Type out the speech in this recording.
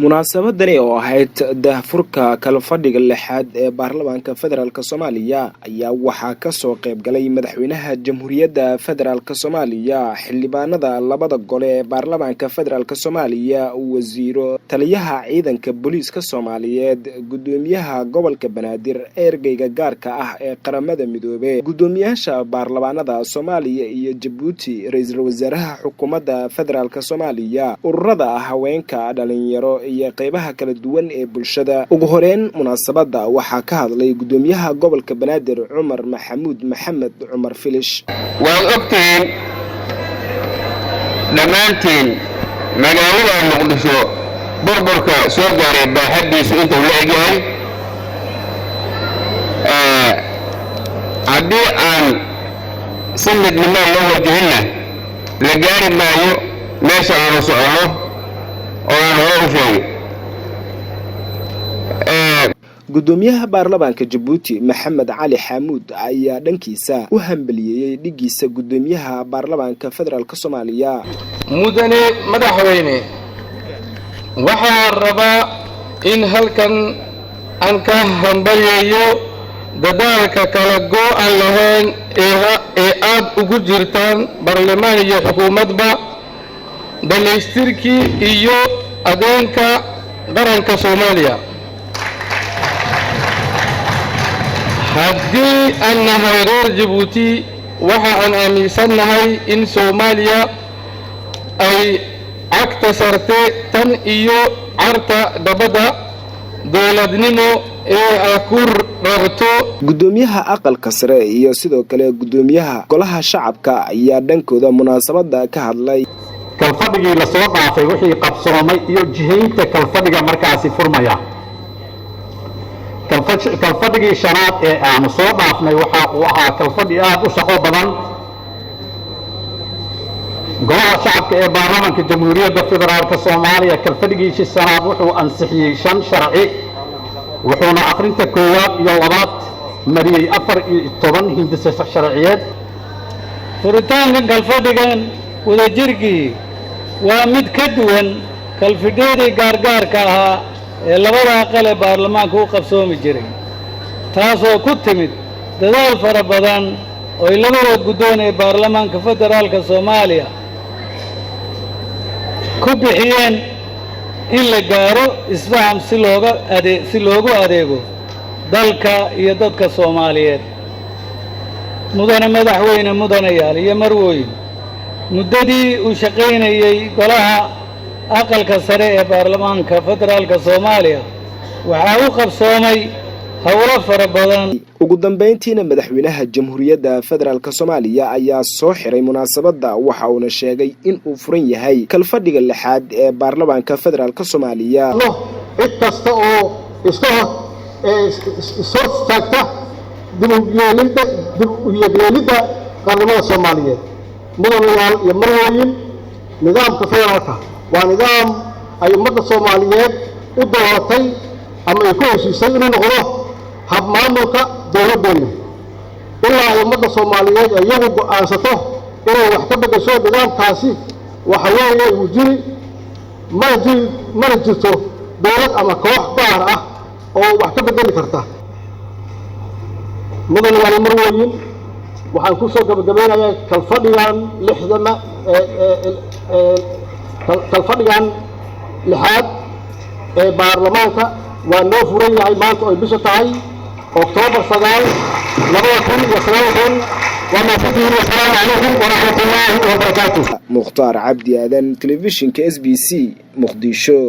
Munaasabadani oo ahayd daahfurka kalfadhiga lixaad ee baarlamaanka federaalk Soomaaliya ayaa waxaa kasoo qayb galay Madaxweynaha Jamhuuriyadda Federaalk Soomaaliya, xildhibaanada labada gole ee baarlamaanka federaalk Soomaaliya, wasiiro, taliyaha ciidanka booliiska Soomaaliyeed, gudoomiyaha gobolka Banaadir, ergeyga gaarka ah ee Qaramada Midoobe, guddoomiyaasha baarlamaanada Soomaaliya iyo Jabuuti, ra-iisul wasaaraha xukuumadda federaalk Soomaaliya, ururada haweenka, dhalinyaro iyo qeybaha kala duwan ee bulshada. Ugu horeyn munaasabadda waxaa ka hadlay gudoomiyaha gobolka Banaadir, Cumar Maxamuud Maxamed, Cumar Filish. Waad ogtihiin dhammaantiin magaalada Muqdisho burburka soo gaaray baaxaddiisu intuu la egyahay. Haddii aan si midnimaa loo wajihinna, la gaari maayo meesha aanu soconno oo aan hore u sheegay. Gudoomiyaha baarlamaanka Jabuuti, Maxamed Cali Xaamuud, ayaa dhankiisa u hambaliyeeyey dhigiisa gudoomiyaha baarlamaanka federaalk Soomaaliya. Mudane madaxweyne, waxaan rabaa in halkan aan ka hambalyeeyo dadaalka kala go'an lahayn ee aad ugu jirtaan, baarlamaan iyo xukuumadba, dhammaystirkii iyo adeynka qaranka Soomaaliya. Haddii aan nahay reer Jabuuti, waxa aan aaminsannahay in Soomaaliya ay cagta sarte tan iyo carta dabadda dowladnimo ee ay ku rabto. Gudoomiyaha aqalka sare iyo sidoo kale gudoomiyaha golaha shacabka ayaa dhankooda munaasabada ka hadlay. Kalfadhigii lasoo dhaafay wixii qabsoomay iyo jihaynta kalfadhiga markaasi furmaya. Kalfadhigii shanaad ee aanu soo dhaafnay waxa uu ahaa kalfadhi aad u shaqo badan. Golaha Shacabka ee Baarlamaanka Jamhuuriyadda Federaalka Soomaaliya kalfadhigiisii shanaad wuxuu ansixiyey shan sharci, wuxuuna akhrinta koowaad iyo labaad mariyey 14 hindise sharciyeed. Furitaankan kalfadhigan wadajirkii waa mid ka duwan kalfadhiyadii gaargaarka ahaa ee labada aqal ee baarlamaanka u qabsoomi jiray, taasoo ku timid dadaal fara badan oo ay labada guddoon ee baarlamaanka federaalka Soomaaliya ku bixiyeen in la gaaro isfaham si loogu adeego dalka iyo dadka Soomaaliyeed. Mudane madaxweyne, mudanayaal iyo marwooyin, muddadii uu shaqaynayey golaha aqalka sare ee baarlamaanka federaalka Soomaaliya, waxaa u qabsoomay howlo fara badan. Ugu dambeyntiina Madaxweynaha Jamhuuriyadda Federaalk Soomaaliya ayaa soo xiray munaasabadda, waxa uuna sheegay in uu furan yahay kalfadhiga lixaad ee baarlamaanka federaalk Soomaaliya. Cid kasta oo iska hor ishor istaagta dib u yeelidda qaranimada Soomaaliyeed. Mudanayaal iyo marwooyin, nidaamka federaalka waa nidaam ay ummadda Soomaaliyeed u dooratay ama ay ku heshiisay inuu noqdo habmaamulka dowladdeenna. Ilaa ay ummadda Soomaaliyeed iyagu go'aansato inay wax ka beddesho nidaamkaasi, waxa weeye uu jiri mana jiri, mana jirto dowlad ama koox gaar ah oo wax ka beddeli karta. Mudanayaal, marwooyin, waxaan ku soo gabagabeynayaa kalfadhigan lixdama kalfadhigan lixaad ee baarlamaanka waa noo furan yahay maanta oy bisha tahay Oktoobar 9, 2019. Waa mahadsantihiin. Wasalaamu calaykum waraxmat ullaahi wabarakaatu. Mukhtaar Cabdi Aadan, telefishinka SBC, Muqdisho.